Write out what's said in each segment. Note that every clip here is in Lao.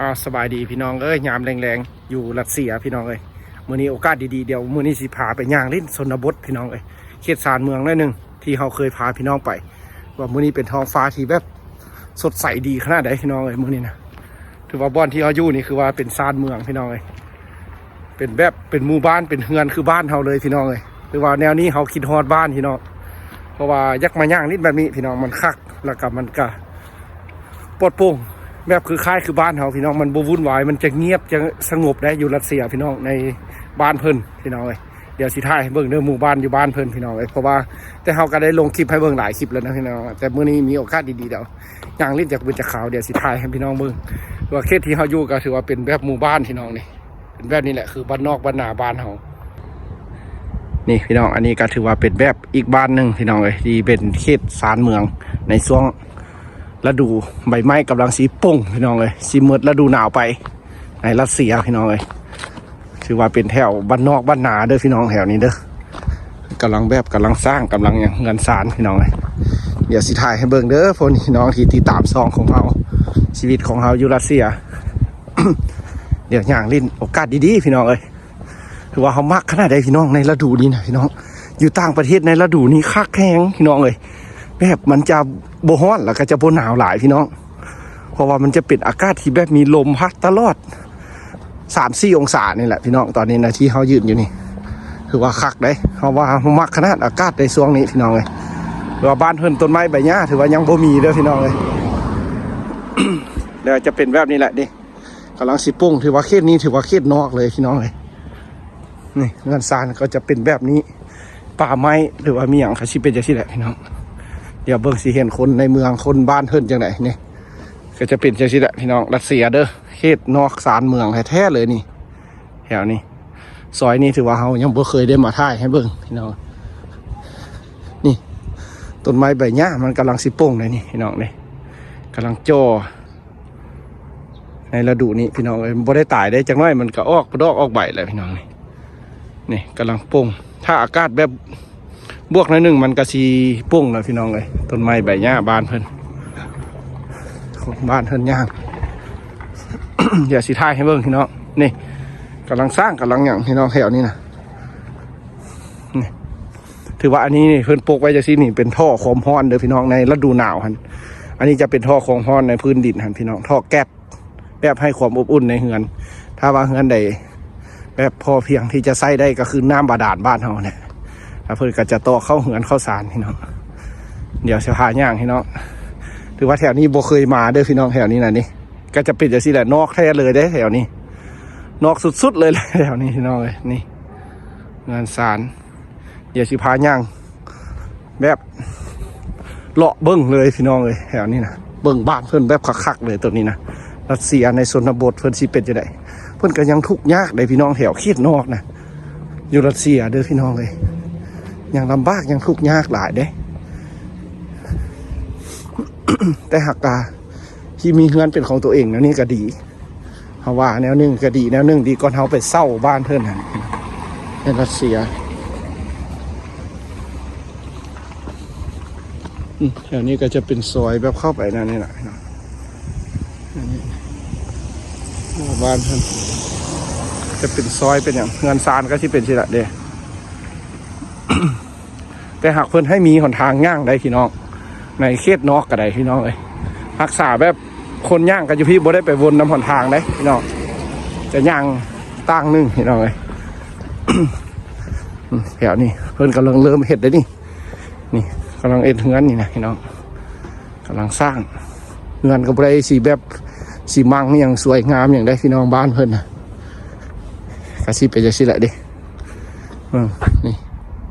ອາ ສະບາຍດີພີ່ນ້ອງເອີຍ ຍາມແລງໆ ຢູ່ຣັດເຊຍພີ່ນ້ອງເອີຍ. ມື້ນີ້ໂອກາດດີໆ ດຽວມື້ນີ້ຊິພາໄປຍ່າງຫຼິ້ນຊົນນະບົດພີ່ນ້ອງເອີຍ ເຂດຊານເມືອງໜ້ອຍໜຶ່ງ ທີ່ເຮົາເຄີຍພາພີ່ນ້ອງໄປ ວ່າມື້ນີ້ເປັນທ້ອງຟ້າທີ່ແບບສົດໃສດີຂະໜາດໃດພີ່ນ້ອງເອີຍ. ມື້ນີ້ນະ ຖືວ່າບ່ອນທີ່ເຮົາຢູ່ນີ້ຄືວ່າເປັນຊານເມືອງພີ່ນ້ອງເອີຍ ເປັນແບບເປັນໝູ່ບ້ານເປັນເຮືອນຄືບ້ານເຮົາເລີຍພີ່ນ້ອງເອີຍ. ຄືວ່າແນວນີ້ເຮົາຄິດຮອດບ້ານພີ່ນ້ອງ ເພາະວ່າຢາກມາຍ່າງຫຼິ້ນແບບນີ້ພີ່ນ້ອງ ມັນຄັກ ແລ້ວກໍມັນກໍປອດໂປ່ງ ແບບຄືຄ້າຍຄືບ້ານເຮົາພີ່ນ້ອງ ມັນບໍ່ວຸ່ນວາຍ ມັນຈະງຽບຈະສະຫງົບໄດ໋ ຢູ່ຣັດເຊຍພີ່ນ້ອງ ໃນບ້ານເພິ່ນພີ່ນ້ອງເອີຍ. ດຽວຊິຖ່າຍໃຫ້ເບິ່ງເດີ ໝູ່ບ້ານຢູ່ບ້ານເພິ່ນພີ່ນ້ອງເອີຍ ເພາະວ່າ ແຕ່ເຮົາກໍໄດ້ລົງຄລິບໃຫ້ເບິ່ງຫຼາຍຄລິບແລ້ວນະພີ່ນ້ອງ ແຕ່ມື້ນີ້ມີໂອກາດດີໆ ດຽວຍ່າງຫຼິ້ນຈັກບຶດຈັກຄາວ ດຽວຊິຖ່າຍໃຫ້ພີ່ນ້ອງເບິ່ງ ວ່າເຂດທີ່ເຮົາຢູ່ກໍຖືວ່າເປັນແບບໝູ່ບ້ານພີ່ນ້ອງນີ້ ເປັນແບບນີ້ແຫຼະ ຄືບ້ານນອກບ້ານນາບ້ານເຮົາ. ນີ້ພີ່ນ້ອງ ອັນນີ້ກໍຖືວ່າເປັນແບບອີກບ້ານໜຶ່ງພີ່ນ້ອງເອີຍ ທີ່ເປັນເຂດຊານເມືອງ ໃນຊ່ວງລະດູໃບໄມ້ກຳລັງຊິປົ່ງພີ່ນ້ອງເອີຍ ຊິໝົດລະດູໜາວໄປໃນຣັດເຊຍພີ່ນ້ອງເອີຍ. ຖືວ່າເປັນແຖວບ້ານນອກບ້ານນາເດີພີ່ນ້ອງ ແຖວນີ້ເດີ ກຳລັງແບບກຳລັງສ້າງ ກຳລັງຫຍັງ ເຮືອນຊານພີ່ນ້ອງເອີຍ. ດຽວຊິຖ່າຍໃຫ້ເບິ່ງເດີ ພວກພີ່ນ້ອງທີ່ຕິດຕາມຊ່ອງຂອງເຮົາ ຊີວິດຂອງເຮົາຢູ່ຣັດເຊຍ. ດຽວຍ່າງຫຼິ້ນໂອກາດດີໆ ພີ່ນ້ອງເອີຍ ຖືວ່າເຮົາມັກຂະໜາດໃດພີ່ນ້ອງ ໃນລະດູນີ້ນະພີ່ນ້ອງ. ຢູ່ຕ່າງປະເທດໃນລະດູນີ້ຄັກແຮງພີ່ນ້ອງເອີຍ ແບບມັນຈະບໍ່ຮ້ອນ ແລ້ວກໍຈະບໍ່ໜາວຫຼາຍພີ່ນ້ອງ ເພາະວ່າມັນຈະເປັນອາກາດທີ່ແບບມີລົມພັດຕະຫຼອດ ສາມສີ່ອົງສານີ້ແຫຼະພີ່ນ້ອງ. ຕອນນີ້ນະ ທີ່ເຮົາຢືນຢູ່ນີ້ ຖືວ່າຄັກເດ້ ເຮົາວ່າເຮົາມັກຂະໜາດອາກາດໃນຊ່ວງນີ້ພີ່ນ້ອງເອີຍ. ແຕ່ວ່າບ້ານເພິ່ນ ຕົ້ນໄມ້ໃບຫຍ້າຖືວ່າຍັງບໍ່ມີເດີພີ່ນ້ອງເອີຍ. ແລ້ວຈະເປັນແບບນີ້ແຫຼະນີ້ ກຳລັງຊິປົ່ງ ຖືວ່າເຂດນີ້ຖືວ່າເຂດນອກເລີຍພີ່ນ້ອງເອີຍ. ນີ້ເຮືອນຊານກໍຈະເປັນແບບນີ້ ປ່າໄມ້ ຫຼືວ່າມີຫຍັງກໍຊິເປັນຈັ່ງຊີ້ແຫຼະພີ່ນ້ອງ. ດຽວເບິ່ງຊິເຫັນຄົນໃນເມືອງ ຄົນບ້ານເພິ່ນຈັ່ງໃດ. ນີ້ກໍຈະເປັນຈັ່ງຊີ້ແຫຼະພີ່ນ້ອງ ຣັດເຊຍເດີ ເຂດນອກຊານເມືອງແທ້ໆເລີຍນີ້ ແຖວນີ້. ຊອຍນີ້ຖືວ່າເຮົາຍັງບໍ່ເຄີຍໄດ້ມາຖ່າຍໃຫ້ເບິ່ງພີ່ນ້ອງ. ນີ້ ຕົ້ນໄມ້ໃບຫຍ້າມັນກຳລັງຊິປົ່ງເດ້ນີ້ພີ່ນ້ອງ ນີ້ກຳລັງຈ່ອ ໃນລະດູນີ້ພີ່ນ້ອງເອີຍ ບໍ່ໄດ້ຕາຍເດ້ ຈັກໜ້ອຍມັນກໍອອກດອກອອກໃບແລ້ວພີ່ນ້ອງ. ນີ້ ນີ້ກຳລັງປົ່ງ ຖ້າອາກາດແບບບວກໜ້ອຍໜຶ່ງ ມັນກໍຊິປົ່ງແລ້ວພີ່ນ້ອງເອີຍ. ຕົ້ນໄມ້ໃບຫຍ້າບ້ານເພິ່ນ ຂອງບ້ານເຮືອນຍ່າງ ດຽວຊິຖ່າຍໃຫ້ເບິ່ງພີ່ນ້ອງ. ນີ້ກຳລັງສ້າງ ກຳລັງຫຍັງພີ່ນ້ອງ ແຖວນີ້ນະ. ນີ້ ຖືວ່າອັນນີ້ນີ້ ເພິ່ນປົກໄວ້ຈັ່ງຊີ້ນີ້ ເປັນທໍ່ຄວາມຮ້ອນເດີພີ່ນ້ອງ ໃນລະດູໜາວຫັ້ນ. ອັນນີ້ຈະເປັນທໍ່ຄວາມຮ້ອນໃນພື້ນດິນຫັ້ນພີ່ນ້ອງ ທໍ່ແກັສ ແບບໃຫ້ຄວາມອົບອຸ່ນໃນເຮືອນ. ຖ້າວ່າເຮືອນໃດແບບພໍພຽງທີ່ຈະໃຊ້ໄດ້ ກໍຄືນ້ຳບາດານບ້ານເຮົາແຫຼະ ແລ້ວເພິ່ນກໍຈະຕໍ່ເຂົ້າເຮືອນເຂົ້າຊານພີ່ນ້ອງ. ດຽວຊິພາຍ່າງພີ່ນ້ອງ ຖືວ່າແຖວນີ້ບໍ່ເຄີຍມາເດີພີ່ນ້ອງ ແຖວນີ້ນະ. ນີ້ກໍຈະເປັນຈັ່ງຊີ້ແຫຼະ ນອກແທ້ເລີຍເດ້ແຖວນີ້ ນອກສຸດໆເລີຍແຫຼະແຖວນີ້ພີ່ນ້ອງເອີຍ. ນີ້ເຮືອນຊານ ດຽວຊິພາຍ່າງແບບເລາະເບິ່ງເລີຍພີ່ນ້ອງເອີຍ ແຖວນີ້ນະ. ເບິ່ງບ້ານເພິ່ນແບບຄັກໆເລີຍ ໂຕນີ້ນະ ຣັດເຊຍໃນຊົນນະບົດເພິ່ນຊິເປັນຈັ່ງໃດ. ເພິ່ນກໍຍັງທຸກຍາກເດ້ພີ່ນ້ອງ ແຖວເຂດນອກນະ ຢູ່ຣັດເຊຍເດີພີ່ນ້ອງເອີຍ ຍັງລຳບາກ ຍັງທຸກຍາກຫຼາຍເດ້. ແຕ່ຫາກກະທີ່ມີເຮືອນເປັນຂອງຕົວເອງແນວນີ້ກໍດີ ເຮົາວ່າແນວໜຶ່ງກໍດີ ແນວໜຶ່ງດີກວ່າເຮົາໄປເຊົ່າບ້ານເພິ່ນຫັ້ນ ໃນຣັດເຊຍ. ອືມ ແຖວນີ້ກໍຈະເປັນຊອຍແບບເຂົ້າໄປແນວນີ້ແຫຼະເນາະ. ອັນນີ້ບ້ານເພິ່ນຈະເປັນຊອຍເປັນຫຍັງ ເຮືອນຊານກໍຊິເປັນຊີ້ລະເດ້. ແຕ່ຫາກເພິ່ນໃຫ້ມີຫົນທາງຍ່າງໄດ້ພີ່ນ້ອງ ໃນເຂດນອກກໍໄດ້ພີ່ນ້ອງເອີຍ. ຮັກສາແບບຄົນຍ່າງກັນຢູ່ພີ້ ບໍ່ໄດ້ໄປວົນນຳຫົນທາງເດ້ພີ່ນ້ອງ ຈະຍ່າງຕ່າງໜຶ່ງພີ່ນ້ອງເອີຍ. ອືມ ແຖວນີ້ເພິ່ນກຳລັງເລີ່ມເຮັດເດ້ນີ້ ນີ້ກຳລັງເຮັດເຮືອນນີ້ນະພີ່ນ້ອງ ກຳລັງສ້າງເຮືອນ ກໍບໍ່ໄດ້ຊິແບບຊິມັງຫຍັງສວຍງາມຫຍັງໃດພີ່ນ້ອງ ບ້ານເພິ່ນນະ ກໍຊິເປັນຈັ່ງຊີ້ແຫຼະເດ້. ເບິ່ງນີ້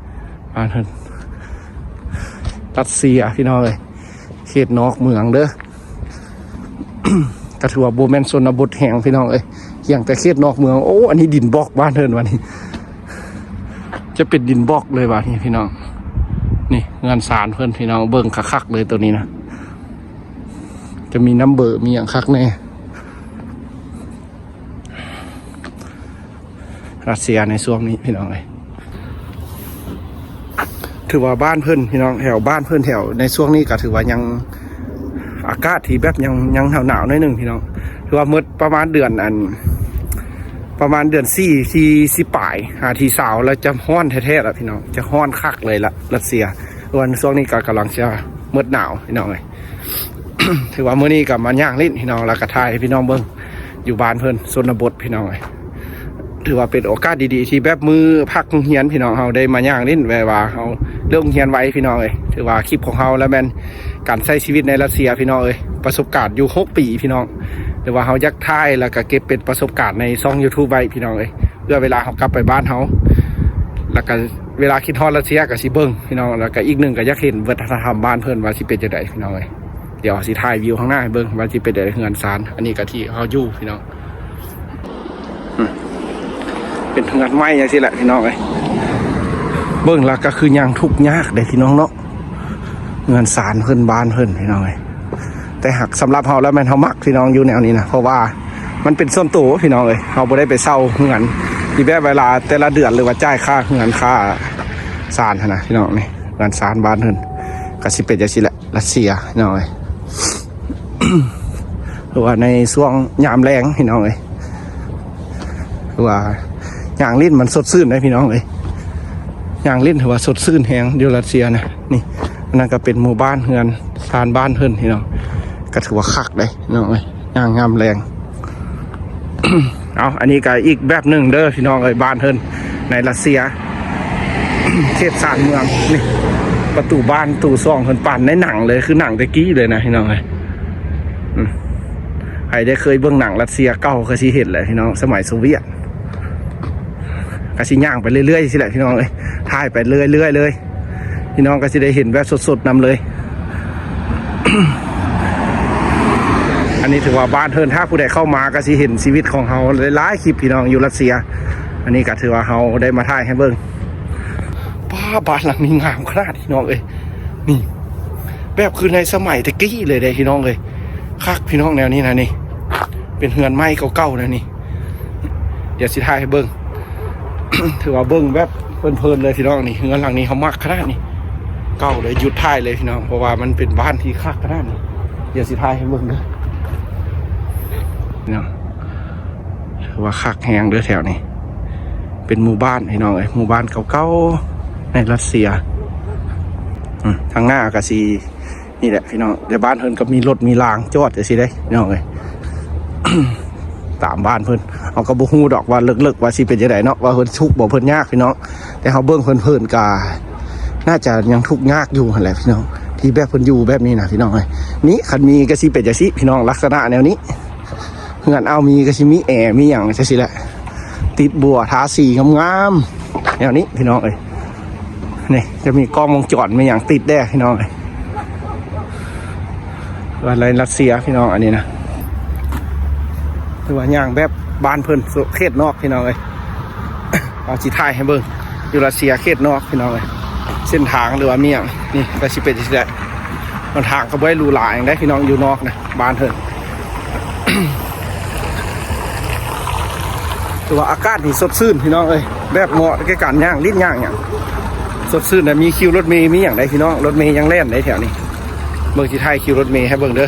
ບ້ານເພິ່ນ ຣັດເຊຍພີ່ນ້ອງເອີຍ ເຂດນອກເມືອງເດີ. ກໍຖືວ່າບໍ່ແມ່ນຊົນນະບົດແຮງພີ່ນ້ອງເອີຍ ພຽງແຕ່ເຂດນອກເມືອງ. ໂອ້ ອັນນີ້ດິນບລັອກບ້ານເພິ່ນວ່ານີ້ ຈະເປັນດິນບລັອກເລີຍວ່ານີ້ພີ່ນ້ອງ. ນີ້ເຮືອນຊານເພິ່ນພີ່ນ້ອງ ເບິ່ງຄັກໆເລີຍໂຕນີ້ນະ ຈະມີນຳເບີ ມີຫຍັງຄັກແນ່. ຣັດເຊຍໃນຊ່ວງນີ້ພີ່ນ້ອງເອີຍ ຖືວ່າບ້ານເພິ່ນພີ່ນ້ອງ ແຖວບ້ານເພິ່ນແຖວໃນຊ່ວງນີ້ກໍຖືວ່າຍັງ ອາກາດທີ່ແບບຍັງ ຍັງໜາວໆໜ້ອຍໜຶ່ງພີ່ນ້ອງ. ຄືວ່າໝົດປະມານເດືອນອັນ ປະມານເດືອນສີ່ ທີສິບປາຍ ຫາທີຊາວ ແລ້ວຈະຮ້ອນແທ້ໆລະພີ່ນ້ອງ, ຈະຮ້ອນຄັກເລີຍລະຣັດເຊຍ. ສ່ວນຊ່ວງນີ້ກໍກຳລັງຈະໝົດໜາວພີ່ນ້ອງເອີຍ. ຖືວ່າມື້ນີ້ກໍມາຍ່າງຫຼິ້ນພີ່ນ້ອງ ແລ້ວກໍຖ່າຍໃຫ້ພີ່ນ້ອງເບິ່ງຢູ່ບ້ານເພິ່ນ ຊົນນະບົດພີ່ນ້ອງເອີຍ. ຖືວ່າເປັນໂອກາດດີໆ ທີ່ແບບມື້ພັກໂຮງຮຽນພີ່ນ້ອງ ເຮົາໄດ້ມາຍ່າງຫຼິ້ນ ແບບວ່າເຮົາເລີກໂຮງຮຽນໄວພີ່ນ້ອງເອີຍ. ຖືວ່າຄລິບຂອງເຮົາລະແມ່ນການໃຊ້ຊີວິດໃນຣັດເຊຍພີ່ນ້ອງເອີຍ, ປະສົບການຢູ່ຫົກປີພີ່ນ້ອງ. ຖືວ່າເຮົາຢາກຖ່າຍ ແລ້ວກໍເກັບເປັນປະສົບການໃນຊ່ອງ YouTube ໄວ້ພີ່ນ້ອງເອີຍ, ເພື່ອເວລາເຮົາກັບໄປບ້ານເຮົາ ແລ້ວກໍເວລາຄິດຮອດຣັດເຊຍກໍຊິເບິ່ງພີ່ນ້ອງ. ແລ້ວກໍອີກໜຶ່ງກໍຢາກເຫັນວັດທະນະທຳບ້ານເພິ່ນວ່າຊິເປັນຈັ່ງໃດພີ່ນ້ອງເອີຍ. ດຽວຊິຖ່າຍວິວຂ້າງໜ້າໃຫ້ເບິ່ງວ່າຊິເປັນໃດເຮືອນຊານ. ອັນນີ້ກໍທີ່ເຮົາຢູ່ພີ່ນ້ອງ. ອືມ ເປັນເຮືອນໄມ້ຈັ່ງຊີ້ແຫຼະພີ່ນ້ອງເອີຍ. ເບິ່ງແລ້ວກໍຄືຍັງທຸກຍາກເດ້ພີ່ນ້ອງເນາະ, ເຮືອນຊານເພິ່ນ ບ້ານເພິ່ນພີ່ນ້ອງເອີຍ. ແຕ່ຫາກສຳລັບເຮົາແລ້ວແມ່ນເຮົາມັກພີ່ນ້ອງ ຢູ່ແນວນີ້ນະ, ເພາະວ່າມັນເປັນສ່ວນໂຕພີ່ນ້ອງເອີຍ. ເຮົາບໍ່ໄດ້ໄປເຊົ່າເຮືອນທີ່ແບບເວລາແຕ່ລະເດືອນ ຫຼືວ່າຈ່າຍຄ່າເຮືອນ ຄ່າຊານຫັ້ນນະພີ່ນ້ອງ. ນີ້ເຮືອນຊານບ້ານເພິ່ນກໍຊິເປັນຈັ່ງຊີ້ແຫຼະ ຣັດເຊຍພີ່ນ້ອງເອີຍ. ຄືວ່າໃນຊ່ວງຍາມແລງພີ່ນ້ອງເອີຍ, ຄືວ່າຍ່າງຫຼິ້ນມັນສົດຊື່ນເດ້ພີ່ນ້ອງເອີຍ. ຍ່າງຫຼິ້ນຖືວ່າສົດຊື່ນແຮງຢູ່ຣັດເຊຍນະ. ນີ້ ອັນນັ້ນກໍເປັນໝູ່ບ້ານເຮືອນຊານບ້ານເພິ່ນພີ່ນ້ອງ, ກໍຖືວ່າຄັກເດ້ພີ່ນ້ອງເອີຍ ຍ່າງຍາມແລງ. ເອົາ ອັນນີ້ກໍອີກແບບໜຶ່ງເດີພີ່ນ້ອງເອີຍ, ບ້ານເພິ່ນໃນຣັດເຊຍ ເຂດຊານເມືອງ. ນີ້ປະຕູບ້ານ ປະຕູຊ່ອງເພິ່ນ ປານໃນໜັງເລີຍ, ຄືໜັງແຕ່ກີ້ເລີຍນະພີ່ນ້ອງເອີຍ. ອືມ ໃຜໄດ້ເຄີຍເບິ່ງໜັງຣັດເຊຍເກົ່າກໍຊິເຫັນແຫຼະພີ່ນ້ອງ, ສະໄໝໂຊວຽດ. ກໍຊິຍ່າງໄປເລື້ອຍໆຊີ້ແຫຼະພີ່ນ້ອງເອີຍ, ຖ່າຍໄປເລື້ອຍໆເລີຍ. ພີ່ນ້ອງກໍຊິໄດ້ເຫັນແບບສົດໆນຳເລີຍ. ອັນນີ້ຖືວ່າບ້ານເຮືອນ, ຖ້າຜູ້ໃດເຂົ້າມາກໍຊິເຫັນຊີວິດຂອງເຮົາຫຼາຍໆຄລິບພີ່ນ້ອງ ຢູ່ຣັດເຊຍ. ອັນນີ້ກໍຖືວ່າເຮົາໄດ້ມາຖ່າຍໃຫ້ເບິ່ງ. ປ້າ ບ້ານຫຼັງນີ້ງາມຂະໜາດພີ່ນ້ອງເອີຍ. ນີ້ ແບບຄືໃນສະໄໝແຕ່ກີ້ເລີຍເດ້ພີ່ນ້ອງເອີຍ. ຄັກພີ່ນ້ອງ ແນວນີ້ນະ. ນີ້ເປັນເຮືອນໄມ້ເກົ່າໆນະນີ້. ດຽວຊິຖ່າຍໃຫ້ເບິ່ງ. ຖືວ່າເບິ່ງແບບເພີນໆເລີຍພີ່ນ້ອງ. ນີ້ເຮືອນຫຼັງນີ້ເຮົາມັກຂະໜາດນີ້, ເກົ່າເລີຍ ຢຸດຖ່າຍເລີຍພີ່ນ້ອງ ເພາະວ່າມັນເປັນບ້ານທີ່ຄັກຂະໜາດນີ້. ດຽວຊິຖ່າຍໃຫ້ເບິ່ງເດີພີ່ນ້ອງ. ຖືວ່າຄັກແຮງເດີແຖວນີ້, ເປັນໝູ່ບ້ານພີ່ນ້ອງເອີຍ, ໝູ່ບ້ານເກົ່າໆໃນຣັດເຊຍ. ອືມ ທາງໜ້າກໍຊິ ນີ້ແຫຼະພີ່ນ້ອງ, ແຕ່ບ້ານເພິ່ນກໍມີລົດມີລາງຈອດຈັ່ງຊີ້ເດ້ພີ່ນ້ອງເອີຍ. ຕາມບ້ານເພິ່ນ ເຮົາກໍບໍ່ຮູ້ດອກວ່າເລິກໆວ່າຊິເປັນຈັ່ງໃດເນາະ, ວ່າເພິ່ນທຸກບໍ່ເພິ່ນຍາກພີ່ນ້ອງ. ແຕ່ເຮົາເບິ່ງເຜິນໆກໍໜ້າຈະຍັງທຸກຍາກຢູ່ຫັ້ນແຫຼະພີ່ນ້ອງ, ທີ່ແບບເພິ່ນຢູ່ແບບນີ້ນະພີ່ນ້ອງເອີຍ. ນີ້ຄັນມີກໍຊິເປັນຈັ່ງຊີ້ພີ່ນ້ອງ, ລັກສະນະແນວນີ້. ເຮືອນເອົາມີກໍຊິມີແອ ມີຫຍັງຈັ່ງຊີ້ແຫຼະ, ຕິດບົວ ທາສີງາມໆແນວນີ້ພີ່ນ້ອງເອີຍ. ນີ້ຈະມີກ້ອງວົງຈອນ ມີຫຍັງຕິດແດ່ພີ່ນ້ອງເອີຍ. ວ່າໃນຣັດເຊຍພີ່ນ້ອງ ອັນນີ້ນະ, ຖືວ່າຍ່າງແບບບ້ານເພິ່ນ ເຂດນອກພີ່ນ້ອງເອີຍ. ເອົາ ຊິຖ່າຍໃຫ້ເບິ່ງ ຢູ່ຣັດເຊຍເຂດນອກພີ່ນ້ອງເອີຍ. ເສັ້ນທາງ ຫຼືວ່າມີຫຍັງ ນີ້ກໍຊິເປັນຈັ່ງຊີ້ແຫຼະ. ຫົນທາງກໍບໍ່ໄດ້ຫຼູຫຼາຫຍັງໃດ໋ພີ່ນ້ອງ, ຢູ່ນອກນະ ບ້ານເພິ່ນ. ຖືວ່າອາກາດນີ້ສົດຊື່ນພີ່ນ້ອງເອີຍ, ແບບເໝາະແກ່ການຍ່າງຫຼິ້ນຍ່າງຫຍັງ. ສົດຊື່ນນະ, ມີຄິວລົດເມ ມີຫຍັງໃດ໋ພີ່ນ້ອງ, ລົດເມຍັງແລ່ນໃດ໋ແຖວນີ້. ເບິ່ງ ຊິຖ່າຍຄິວລົດເມໃຫ້ເບິ່ງເດີ.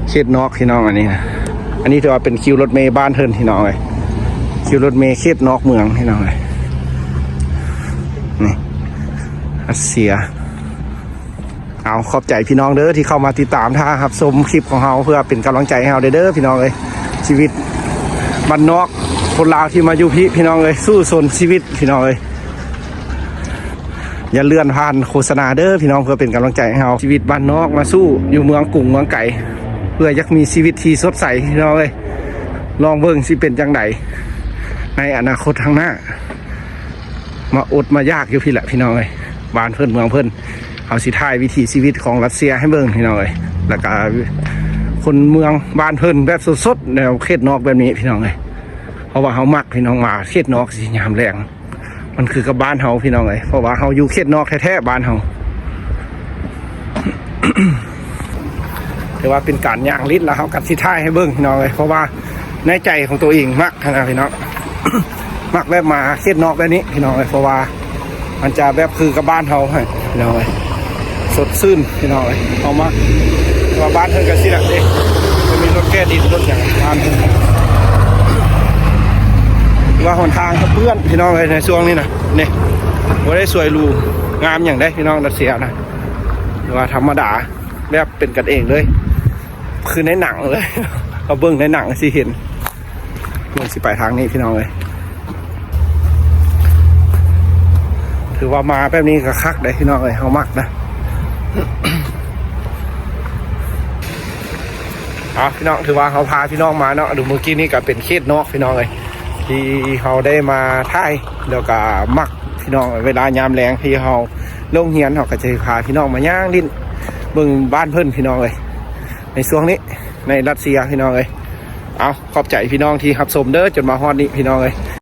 ເຂດນອກພີ່ນ້ອງ ອັນນີ້ນະ, ອັນນີ້ຖືວ່າເປັນຄິວລົດເມບ້ານເພິ່ນພີ່ນ້ອງເອີຍ, ຄິວລົດເມເຂດນອກເມືອງພີ່ນ້ອງເອີຍ. ນີ້ ຣັດເຊຍ. ເອົາ ຂອບໃຈພີ່ນ້ອງເດີທີ່ເຂົ້າມາຕິດຕາມ ຖ້າຮັບຊົມຄລິບຂອງເຮົາ ເພື່ອເປັນກຳລັງໃຈໃຫ້ເຮົາເດີພີ່ນ້ອງເອີຍ. ຊີວິດບ້ານນອກຄົນລາວທີ່ມາຢູ່ພີ້ພີ່ນ້ອງເອີຍ, ສູ້ຊົນຊີວິດພີ່ນ້ອງເອີຍ. ຢ່າເລື່ອນຜ່ານໂຄສະນາເດີພີ່ນ້ອງ ເພື່ອເປັນກຳລັງໃຈໃຫ້ເຮົາ. ຊີວິດບ້ານນອກມາສູ້ຢູ່ເມືອງກຸງເມືອງໄກ ເພື່ອຢາກມີຊີວິດທີ່ສົດໃສພີ່ນ້ອງເອີຍ. ລອງເບິ່ງຊິເປັນຈັ່ງໃດໃນອະນາຄົດຂ້າງໜ້າ. ມາອົດມາຢາກຢູ່ພີ້ແຫຼະພີ່ນ້ອງເອີຍ, ບ້ານເພິ່ນເມືອງເພິ່ນ. ເຮົາຊິຖ່າຍວິຖີຊີວິດຂອງຣັດເຊຍໃຫ້ເບິ່ງພີ່ນ້ອງເອີຍ, ແລ້ວກະຄົນເມືອງບ້ານເພິ່ນແບບສົດໆ ແນວເຂດນອກແບບນີ້ພີ່ນ້ອງເອີຍ. ເພາະວ່າເຮົາມັກພີ່ນ້ອງ, ມາເຂດນອກຊິຍາມແລງ ມັນຄືກັບບ້ານເຮົາພີ່ນ້ອງເອີຍ, ເພາະວ່າເຮົາຢູ່ເຂດນອກແທ້ໆ ບ້ານເຮົາ. ຖືວ່າເປັນການຍ່າງຫຼິ້ນ ແລ້ວເຮົາກໍຊິຖ່າຍໃຫ້ເບິ່ງພີ່ນ້ອງເອີຍ, ເພາະວ່າໃນໃຈຂອງຕົວເອງມັກຫັ້ນນະພີ່ນ້ອງ, ມັກແບບມາເຂດນອກແບບນີ້ພີ່ນ້ອງເອີຍ, ເພາະວ່າມັນຈະແບບຄືກັບບ້ານເຮົາຫັ້ນພີ່ນ້ອງເອີຍ, ສົດຊື່ນພີ່ນ້ອງເອີຍ. ເຮົາມັກ ວ່າບ້ານເພິ່ນກໍຊິລະເດ້ ຈະມີລົດແກ່ດິນລົດຫຍັງຜ່ານ ວ່າຫົນທາງກໍເປື້ອນພີ່ນ້ອງເອີຍ ໃນຊ່ວງນີ້ນະ ນີ້ບໍ່ໄດ້ສວຍຫຼູງາມຫຍັງເດ້ພີ່ນ້ອງ ລັດເຊຍນະ ວ່າທຳມະດາ ແບບເປັນກັນເອງເລີຍ ຄືໃນໜັງເລີຍ ເຮົາເບິ່ງໃນໜັງຊິເຫັນ ມັນຊິໄປທາງນີ້ພີ່ນ້ອງເອີຍ ຖືວ່າມາແບບນີ້ກໍຄັກເດ້ພີ່ນ້ອງເອີຍ ເຮົາມັກນະ ເອົາພີ່ນ້ອງ ຖືວ່າເຮົາພາພີ່ນ້ອງມາເນາະ ດູມື້ກີ້ນີ້ກໍເປັນເຂດນອກພີ່ນ້ອງເອີຍ ທີ່ເຮົາໄດ້ມາຖ່າຍ ແລ້ວກໍມັກພີ່ນ້ອງເອີຍ ເວລາຍາມແລງທີ່ເຮົາລົງຮຽນ ເຮົາກໍຈະພາພີ່ນ້ອງມາຍ່າງຫຼິ້ນ ເບິ່ງບ້ານເພິ່ນພີ່ນ້ອງເອີຍ ໃນຊ່ວງນີ້ ໃນລັດເຊຍພີ່ນ້ອງເອີຍ ເອົາ ຂອບໃຈພີ່ນ້ອງທີ່ຮັບຊົມເດີ ຈົນມາຮອດນີ້ພີ່ນ້ອງເອີຍ.